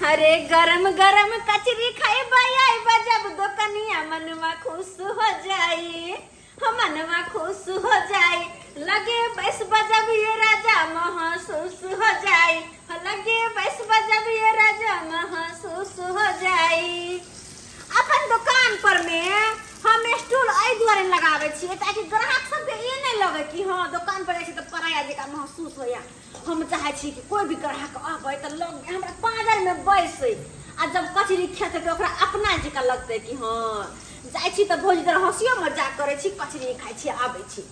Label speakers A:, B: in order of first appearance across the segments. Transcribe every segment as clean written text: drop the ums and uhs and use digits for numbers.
A: अरे गरम गरम कचरी खैबै अइबै जब दोकनिया मनवा खुश हो जाई, हो मनवा खुश हो जाई। लगे बैस बजब ये राजा महसूस हो जाई, हो लगे बैस बजब ये राजा महसूस हो जाई। अपन दुकान पर में हम स्टूल एहि दुआरे लगाबै छियै ताकि ग्राहक सबके ई नहि लगे कि हँ दोकान पर जाइ छै तऽ पराया जकाँ महसूस होइए। हम चाहै छी कि कोइ भी ग्राहक आबै तऽ लग हमरा पाँजरमे बैसै आ जब कचरी खेतै तऽ ओकरा अपना जकाँ लगतै कि हँ जाइ छी तऽ भौजी तर हँसियो मजाक करै छी, कचरी खाइ छी आबै छी।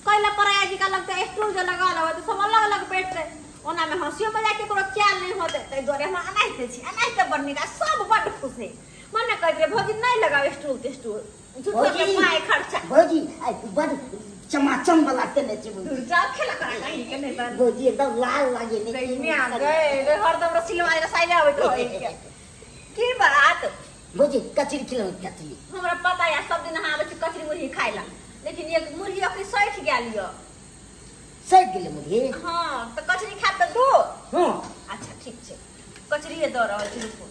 A: कैला पराया जकाँ लगतै स्टूल जे लगा लेबै तऽ सब अलग अलग बैठतै, ओनामे हँसियो मजाक केकरो कयल नहि होतै। ताहि दुआरे हम एनाहिते छी, एनाहिते बड़ नीक आ सब बड्ड खुश हइ। मने कहैत रहै भौजी नहि लगाउ स्टूल तेस्टूल, झूठो के
B: भौजी
A: पाइ खर्चा।
B: भौजी आइ बड चमाचम वाला केने छै भौजी।
A: दूर जाओ खेला करा कहीं के नहीं बन।
B: भौजी एकदम लाल लागे ने
A: गई मियां गए गए हरदम रसीलवा रसाइले आबैत रहै के। की बात
B: भौजी कचरी खिलाउ कचरी।
A: हमरा पता या सब दिन अहाँ आबै छी कचरी मुरही खाइ ला, लेकिन एक मुरही अखनी सठि गेल यऽ।
B: सठि गेलै मुरही?
A: हँ तऽ कचरी खायब तऽ दू।
B: हँ।
A: अच्छा ठीक छै, कचरीए दऽ रहल छी, रुकू।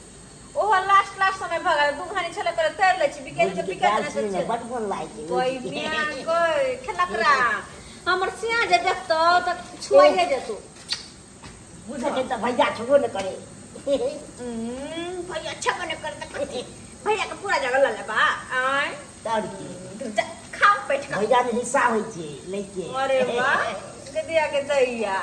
A: ओहो लास्ट लास्ट समय भऽ गेल, दू घड़ी छलै पहिले तैर लै छी, बिकेल
B: भौजी
A: के
B: के
A: बिकेल
B: गाल
A: नहि
B: सुनैमे
A: छै।
B: बड मोन लागै छै
A: कोई
B: भौजी।
A: मियां कोई खेलकरा हमर सिया जे देखतौ तऽ छुआइए जेतौ।
B: तखन तऽ भैया छुबो नहि करे।
A: भैया छेबो नहि करे तऽ कथी, भैया के पूरा जगह लऽ लेबा आँय?
B: तऽ आओर की,
A: जा, खाउ बैठ कऽ।
B: भैया मे हिस्सा होइ छै लैके।
A: अरे वाह दीदिया के दैया,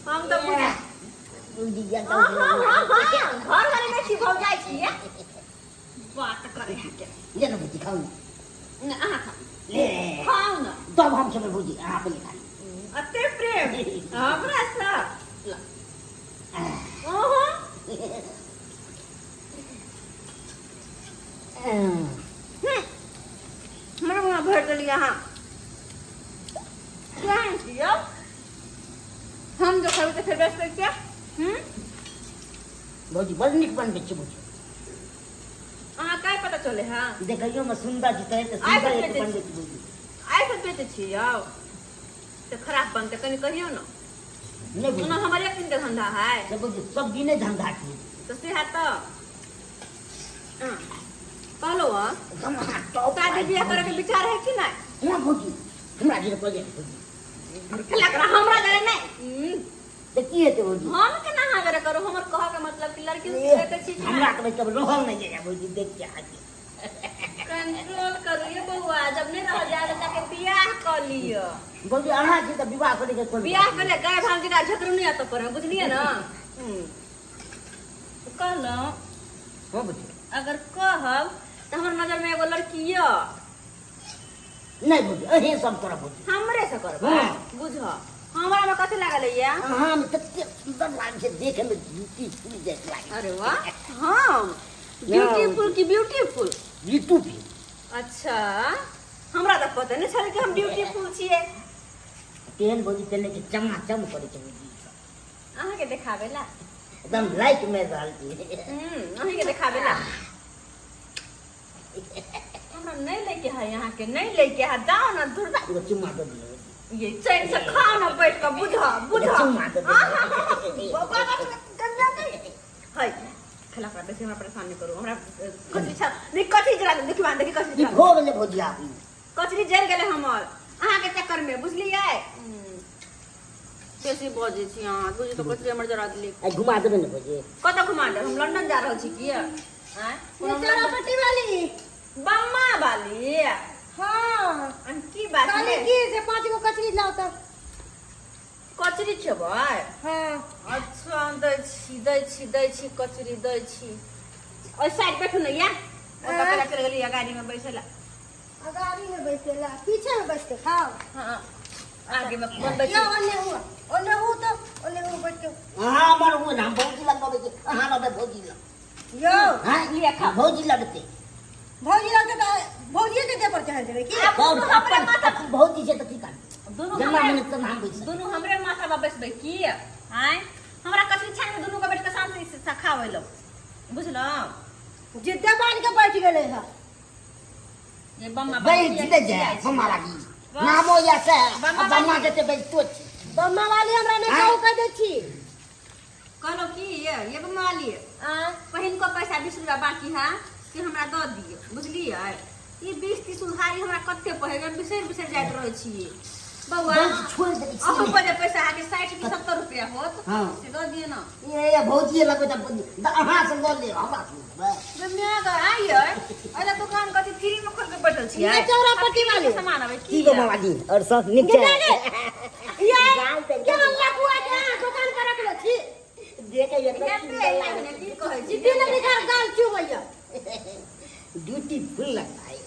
A: हम तऽ बुझ हाँ हाँ हाँ हाँ घर वाले नहीं छी, भौजाई छी बात करे है के।
B: ले ना भौजी खाउ ना।
A: ना अहाँ खाउ।
B: ले
A: खाउ ना।
B: तब हम खेबै भौजी, अहाँ पहिले खा लिअ।
A: अते प्रेम हमरा सँ। ला। ओहो। हमरा मुँह भरि देलियै अहाँ। केहन छी यौ? हम जो खेबै तऽ फेर बैसबै के?
B: भौजी बड़ नीक बनबै छी भौजी।
A: अहाँ काय पता चले है?
B: देखैयो में सुंदर छी तऽ
A: आइ
B: सुंदर
A: सब
B: एक
A: बेचै
B: बनबै
A: छी।
B: छी भौजी।
A: आइ सब बेचै छी यौ तऽ खराब बनतै कनि कहियौ ने।
B: नहि भौजी।
A: ओना हमर एक दिन के धंधा है।
B: से भौजी सब दिने धंधा छी।
A: तऽ से हैत तऽ हाँ। कहलहुँ हँ
B: एकदम अहाँ टॉप
A: शादी बियाह करे के विचार है कि नहि?
B: हाँ भौजी हमरा जे कहलियै भौजी।
A: खेला करा हमरा जरे नहि।
B: तऽ की हेतै भौजी?
A: हम केना अहाँ जरे करू? हमर कहऽ के मतलब कि लड़की उड़की देखै छी कि
B: हमरा के तब रहल नहि जाइए भौजी देख के अहाँके।
A: कंट्रोल करू ये बौआ, जब नहि रहल जाय तऽ जाके बियाह कऽ लिअ।
B: भौजी अहाँ छी तऽ विवाह करे के कोन
A: बियाह कऽ लिअ, गाय भांग जकाँ झकरू नहि एतऽ पर, बुझलियै ने? कहलहुँ
B: हँ भौजी।
A: अगर कहब तऽ हमर नजर में एगो लड़की यऽ।
B: नहि भौजी अहीं सब करब भौजी।
A: हमरे से करबै?
B: हाँ।
A: बुझ हमरा में कथी लागल है या?
B: अहाँ में तते सुंदर लागै छै देखे में ब्यूटीफुल जैसे लागै छै।
A: अरे वाह, हाँ ब्यूटीफुल की ब्यूटीफुल?
B: ब्यूटीफुल।
A: अच्छा हमरा तऽ पता नहि छल कि हम ब्यूटीफुल छियै।
B: तेहन भौजी तेहन छै चमाचम करै छै भौजी सब।
A: अहाँके देखाबै ला?
B: एकदम लाइट मारि रहल छी।
A: अहींके देखाबै ला। हमरा नहीं लेके है, यहाँ के नहीं लेके है, जाओ ना दूर जा।
B: एगो चुम्मा दे दियौ।
A: ये चैन से खाओ ना बैठ के, बुझा बुझा।
B: एगो चुम्मा दे दियौ।
A: हाँ, हाँ, हाँ, बाबा, बाबा, गंदा नहीं। हाय, खेला करा, बेसी हमरा परेशान नहीं करू। हमरा, कचरी छा, नहीं, कचरी जरा दे, देखियौ, देखियौ, कचरी
B: ई
A: जरा दे।
B: भो गेलै भौजी आब ई।
A: कचरी जरि गेलै हमर अहाँ के चक्कर में, बुझलियै? बेसी बजै छी अहाँ, बुझू तऽ कचरी हमर जरा देली।
B: आइ घुमा देबै ने भौजी?
A: कतऽ घुमा देब? हम लंदन जा रहल छी की? आँय? कोनो
C: ये चारा पट्टी वाली।
A: बम्मा वाली?
C: हाँ।
A: अन की बात
C: कहली
A: है?
C: की से 5 गो कचरी लाओ तऽ।
A: कचरी खेबै?
C: हाँ।
A: अच्छा दै छी, दै छी, दै छी, कचरी दै छी। ओहि साइड बैठू ने या। ओतऽ
C: आँय?
A: केला चलि गेली गाड़ी में बैसै ला।
C: आ गाड़ी में बैसै ला, पीछे में बैठ के खाओ।
A: हाँ, आगे में बनबै छी।
C: ना, ओने हुआ, ओने हु तऽ, ओने हु बैठ के।
B: अहाँ हमर हुए ने, हम भौजी लग रहबै छी, अहाँ रहबै भौजी लग।
C: यौ।
B: हाँ?
A: लिअ खाउ।
B: भौजी लगतै।
C: भौजी लगतै तऽ भौजिए के देह पर चढ़ि जेबै की?
A: आब
B: और
A: दुनू हमरे
B: अपन
A: माथा
B: अपन भौजी छै तऽ की करबै?
A: दुनू
B: जमा
A: हमरे
B: मने तऽ हम बैसबै।
A: दुनू हमरे माथा पर बैसबै की? आँय? हमरा कचरी छानि के दुनू के बैठ के शांति से खाबै लौ। बुझलहुँ?
C: जिद्दे बान्हि के बैठ गेलै हँ।
A: ये बम्मा
B: बैठ
A: बाली
B: जिते जाय, बम्मा वाली। नामो या से,
A: बम्मा
B: आ बम्मा
A: वाली।
B: जते बैठतो छी।
C: बम्मा वाली हमरा नहि
B: आँय?
C: कहू कह दै छी।
A: कहलहुँ की ये बम्मा वाली।
C: आँय?
A: रुपया बाकी है से हमरा दऽ दियौ, बुझलियै? ई 20-30 उधारी हमरा कते पड़े, हम बिसरि बिसरि जाइत रहै छियै बौआ।
B: भौजी छोड़ि देली छी।
A: अहूँ पर जे पैसा अहाँके 60 कि 70 रुपया होत,
B: हाँ।
A: से दऽ दिअ ने।
B: ए भौजी लगबै तऽ अहाँ से लऽ लेब, हमरा से लेबै।
A: जे माय गै, आइयै अरे दुकान कथी फ्री में खोल के बैठल छियै?
C: ये चौरा पट्टी वाली।
A: सामान अबै
B: की गो मामा जी, और सब नीक छै?
C: ये
B: गाल तऽ
C: के हम लखुआ के अहाँ दुकान पर रखले छी?
B: देखे एतना
A: हेतै
B: सुन्दर
A: एहिना
B: लागै।
A: की कहै छी?
C: दिन निकाल गाल चुबैया।
B: ब्यूटीफुल लगता है।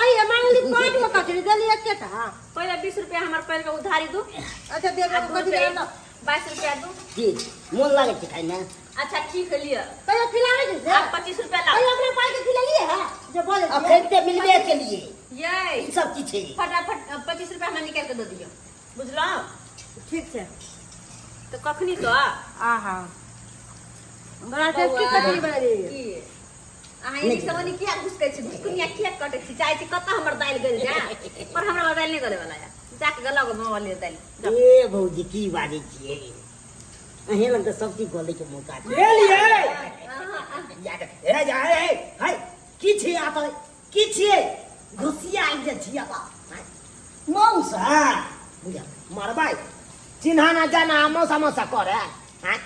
C: आई मांगली 5 गो कचरी, देली एकेटा।
A: पहिले 20 रुपया हमर पहिले के उधारी दू।
C: अच्छा दे
A: आ दू
C: कचरी
A: रुपया,
C: आनऽ।
A: 22 रुपया दू।
B: जी मोन लागै छै खाइमे।
A: अच्छा ठीक है, लिअ।
C: कहियो खिलाबै छै से?
A: आब 25 रुपया लाउ।
C: कहियो अपना पाइ के खिलेलियै है जे बोलै छियै?
B: अखन तऽ मिलबे केलियै।
A: यै
B: ई सब की छै?
A: फटाफट 25 रुपया हमरा निकालि के दऽ दिअ, बुझलहुँ?
C: ठीक छै।
A: तऽ कखनी तऽ
C: आहा बड़ा टेस्टी
A: बौआ,
C: कचरी बनेलियै।
A: की अहाँ एनी से ओनी किया घुसकै छी? घुसकुनिया किया कटै छी? चाहै छी कतऽ हमर दालि गलि जाय, पर हमरा दालि नहि गलै वाला यऽ। जाके गलाउ गऽ मामा लिए दालि, जाउ।
B: ए भौजी की बाजै छियै? अहीं लग तऽ सब चीज गलै के मौका छै।
D: ले लियै। ए जा ए हाय, की छियै आता? की छियै? घुसिया आबि जाइ छियै आता मौसा, बुझल मरबै चिन्हा ना जाना, मौसा मौसा करे। आँय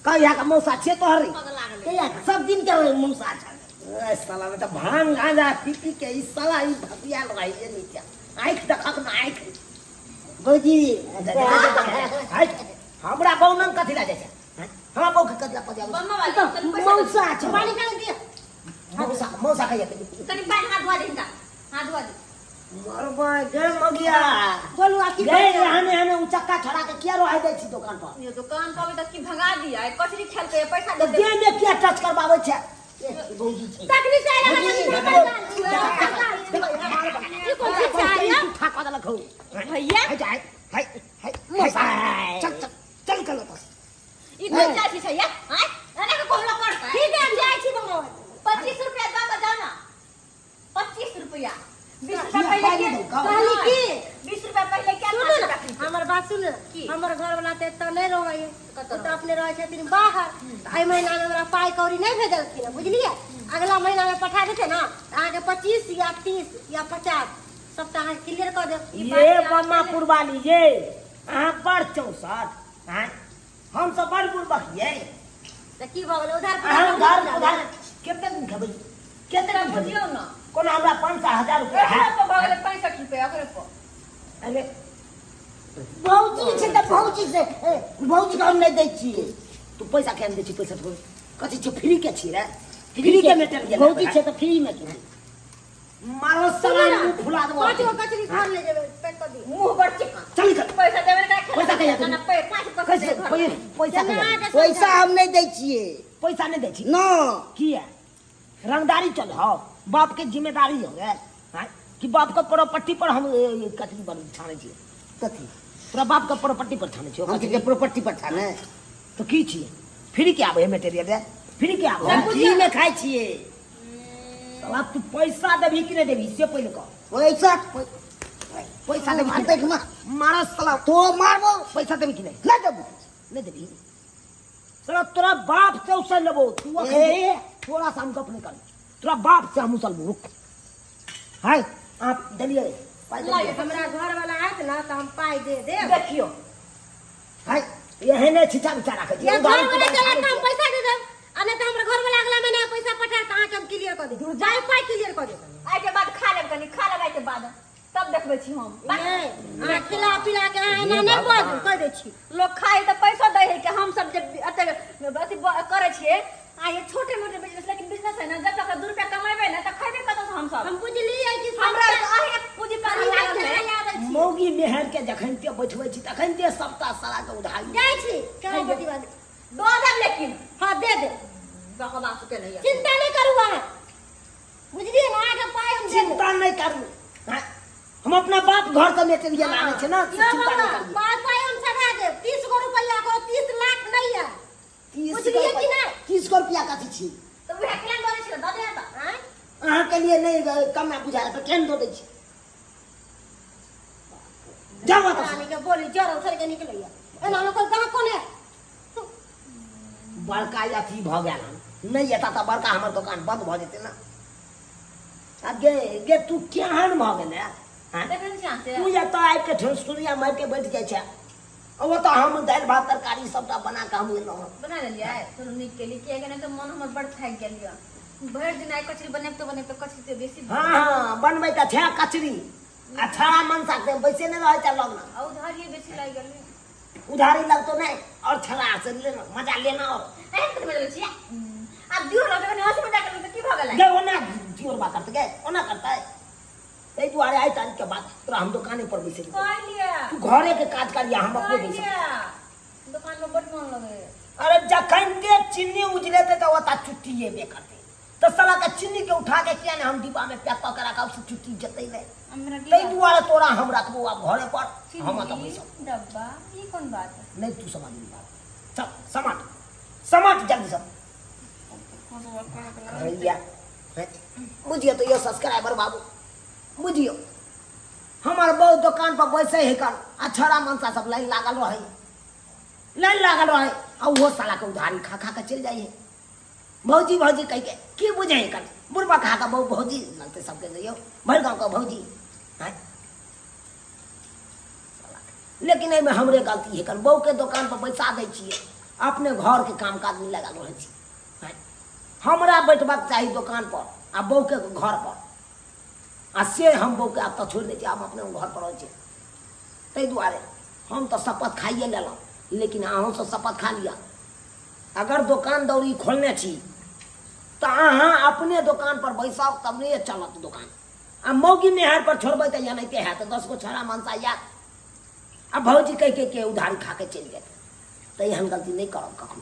D: कहिया के मौसा छियै तोहर रे?
A: पगला गेलै।
B: कहिया के? सब दिन के मौसा छै।
D: ए साला में तऽ भांग गांजा पी पी के ई साला ई भसिया लगाइए नीचा, आँखि देखक ना आँखि।
B: भौजी
D: हाय, हमरा बौनन कथी ला जाइ छै? आँय, हमरा बौके कथी ला पजाबै छै?
A: बम्मा वाली, तनी पैसा दे।
B: मौसा छै।
C: पानी निकाल दिअ।
D: मौसा मौसा कहिया के?
A: तनी पानि हाथ धोआ दे हिनका, हाथ धोआ दे।
D: मरबै गे मगिया।
C: बोलू आब की
D: गे
C: करबै?
D: एहन एहन उचक्का छोड़ा के किया रोहाइ दै छी दुकान पर?
A: ये दुकान पर अभी तक की भगा दिया, कचरी खेलकै, पैसा
D: तऽ
A: दे दे।
D: देह में किया टच करबाबै छै?
B: ए, भौजी छै।
C: तखनी से आयल
D: भौजी,
C: हमरा
D: देखो,
C: गाल
D: देखो,
C: ई कोन चीज छै आया?
D: उठा कऽ देलक हौ।
A: भैया
D: हाय हाय हाय हाय मौसा, चल चल चल चल बस।
A: ई कोन चाची छै या? आँय, एना के कोहला करतै?
C: ठीक है, हम जाइ छी बंगवा।
A: 25 रुपया दऽ के जाउ ना, 25 रुपया। 20 रुपया
D: किया
A: पहिले
D: पाइ
A: किया
D: नहि देलकौ?
C: कहली की?
A: 20 रुपया पहिले किया?
C: सुनू
A: 5
C: ने
A: रुपया खरीद।
C: हमर बात सुनू।
A: की?
C: हमर घर वाला तऽ एतऽ नहि रहै,
A: कतऽ
C: ओ तऽ अपने रहै छथिन बाहर। तऽ एहि महीना मे हमरा पाइ कौड़ी नहि भेजलखिन हँ, बुझलियै? अगला महीना मे पठा देतै ने तऽ अहाँके 25 या 30 या 50 सबटा अहाँके क्लियर कऽ देब।
A: ई
D: ये
A: बात
D: बम्मा पुरवाली, ये अहाँ बड़ चौंसठ। आँय, हम सब बड़ बुड़बक ये।
C: तऽ की भऽ गेलै उधार?
D: अहाँ उधार उधार कते दिन खेबै, कते दिन खेबै?
A: बुझियौ ने।
D: कोनो हमरा 500 1000 रुपया है?
A: ओकरे पर भऽ गेलै 65 रुपया ओकरे पर।
D: अरे
B: भौजी छै तऽ भौजी से ए, भौजी के हम नहि दै छियै।
D: तू पैसा केहन दै छी? पैसा तू कथी छै, फ्री के छी रे? फ्री के मेटेरियल।
B: भौजी छै तऽ फ्री मे के?
D: मारो साला मुंह फुला देबो।
C: 5 गो कचरी घर ले जेबै, पैक कऽ दियौ।
A: मुंह बड़ चिकन।
D: चल निकल।
A: पैसा देबै ने खेला?
D: पैसा कहिया देबै?
A: ना, 5 पैसा
D: कैसे
A: दे घर।
D: पैसा
C: केना
D: कहिया
C: अहाँके
B: पैसा हम नहि दै छियै।
D: पैसा नहि दै छी?
B: न।
D: किया रंगदारी चल हौ? बाप के जिम्मेदारी हो गए हैं कि बाप के प्रॉपर्टी पर हम ए, कथी बन छानै छियै?
B: कथी?
D: तोरा बाप के प्रॉपर्टी पर छानै छियै?
B: हम के प्रॉपर्टी पर छाने?
D: तो की छियै? फ्री के आबै है मटेरियल रे? फ्री के आबै
B: हम
D: है?
B: फ्री मे खाइ छियै।
D: साला तू पैसा देबही कि नहि देबही से पहिले कह।
B: पैसा
D: पैसा देबही कि
B: मारतै कि
D: नहि? मारस साला।
B: तो मारबो।
D: पैसा देबही कि नहि?
B: नहि देबो।
D: नहि देबही? साला तोरा बाप से उसल लेबो तू अखन।
B: ए।
D: तोरा से हम गप नहि करै, तोरा बाप से हम उसलबो। रुक, हाय आप देलियै पाइ देलियै?
C: हमरा घर वाला आयत ने तऽ हम पाइ दे देब।
A: देखियौ।
D: हाय एहने छिछा बिछा राखै छियै।
C: या
D: उधारी
C: घर वाला
D: पुधारी
C: चला
D: खाइ
C: तऽ हम
D: छियै।
C: पैसा दे देब, आ नहि तऽ हमर घर वाला अगला महीना पैसा पठायत तऽ अहाँके हम क्लियर कऽ देब, जाय पाइ क्लियर कऽ देब।
A: आइके बाद खा लेब, कनी खा लेब आइके बाद, तब देखबै छी हम।
C: नहि, अहाँ खिला पिला के अहाँ एना नहि बाजू, कहि दै छी।
A: लोक खाइ तऽ पैसो दै है कि हम सब जे एते अथी करै छियै। आ ये छोटे मोटे बिजनेस, लेकिन बिजनेस है ना, जब तक 2 रुपया कमेबै ना तऽ खैबै कतऽ से हम सब?
C: हम बुझलियै कि
A: हमरा अहिना पूंजी पर लागल है।
D: मौगी मेहर के जखन ते बैठबै छी तखन ते सबटा साला के उधारी
C: जाइ छी केना पति वाली
A: दऽ देब लेकिन।
C: हाँ दे देब।
A: बकवास के नहीं।
C: चिंता नहि करू अहाँ, बुझलियै ने? अहाँके पाइ हम दे देब।
D: चिंता नहीं करू। हाँ? हम अपना बाप घर से मेटेरियल आनै छै ना, से
C: यौ
D: चिंता नहीं
C: बाबा,
D: करिए।
C: पाइ पाइ हम सधा देब। 30 गो रुपैआ को 30 लाख नहीं है,
D: 30
C: बुझलियै कि नहि?
D: 30 गो रुपया कथी छी?
A: तऽ उएह केना दऽ दै छी? दऽ दे तऽ।
C: आँय?
D: अहाँ के लिए नहीं कम बुझायल तऽ केहन दऽ दै छी? जाओ एतऽ से।
C: रानी के बोली जरल सड़ के निकलैया, एना लोक गाँव कोने।
D: बड़का अथी भऽ गेल हन नहि एता तऽ बड़का हमर दोकान बंद भऽ जेतै ने आ गे गे तू केहन भऽ गेलै आँय?
A: देखै छी अहाँ से
D: तू एतऽ आबि कऽ ठेसकुनिया मारि के बैठ जाइ छै आ ओतऽ हम दालि भात तरकारी सबटा बना कऽ हम एलहुँ हन
A: बना लेलियै चलू नीक केली किएकि नहि तऽ मन हमर बड़ थाकि गेल यऽ भरि दिन आइ कचरी बनाबिते बनाबिते कचरी तऽ बेसी
D: हँ हँ बनबै तऽ छै कचरी आ छड़ा मनसा के बैसे नहि रहै छै लगना
A: आ उधारिये बेसी लागि गेल
D: उधारी लगतो नहीं और छड़ा से लेना मजा लेना और
A: एहन कथी बजल छियै आब दियो लग जखन हँसी मजाक करबै तऽ की भऽ गेलै
D: गे ओना दियोरबा करते गे ओना करता है ताहि दुआरे आइ तारीख के बाद तोरा हम दोकाने पर बैसे देबै।
A: कहलियै
D: तू घरे के काज करिया हम अपने बैसे
A: कहलियै दोकान में बड मन लगैए
D: अरे जखन के चीनी उजलेते तऽ ओता चुट्टी एबे करते तऽ साला के चीनी के उठा के किया ने हम डिब्बा में पैक कऽ के राखब से चुट्टी जेतै नहि
A: हमरा
D: ताहि दुआरे तोरा हम रखबो आब घरे पर हम ओतऽ
A: चीनी
D: बैसब
A: डब्बा ई कोन बात
D: नहि तू समझ बात चल समाट समाट जल्दी सब करैया हैं? बुझियौ तऽ यौ सब्सक्राइबर बाबू बुझियौ हमर बहुत दोकान पर बैसै है कर आ छड़ा मनसा सब लाइन लागल रहै लाइन लागल रहै आ ओहो साला के उधारी खा खा के चलि जाइ है भौजी भौजी कहि के की बुझै है कर बुढ़बा खा के बहु भौजी लगतै सबके यौ भरि गाँव के भौजी हैं लेकिन एहिमे हमरे गलती है कर बहू के दोकान पर बैसा दै छियै अपने घरके काम काजमे लागल रहै छी आँय। हमरा बैठबाक चाही दोकान पर आ बहूके घर पर आ से हम बहूके आब तऽ छोड़ि दै छियै हम अपने घर पर रहै छियै ताहि दुआरे हम तऽ शपथ खाइए लेलहुँ लेकिन अहूँसँ शपथ खा लिअ अगर दोकान दौरी खोलने छी तऽ अहाँ अपने दोकान पर बैसब तब नहि चलत दोकान आ मौगी मेहर पर छोड़बै तऽ एनाहिते हैत 10 गो छड़ा मनसा आयत आ भौजी कहि के के उधारी खा के चलि जायत तऽ एहन गलती नहि करब कखनो।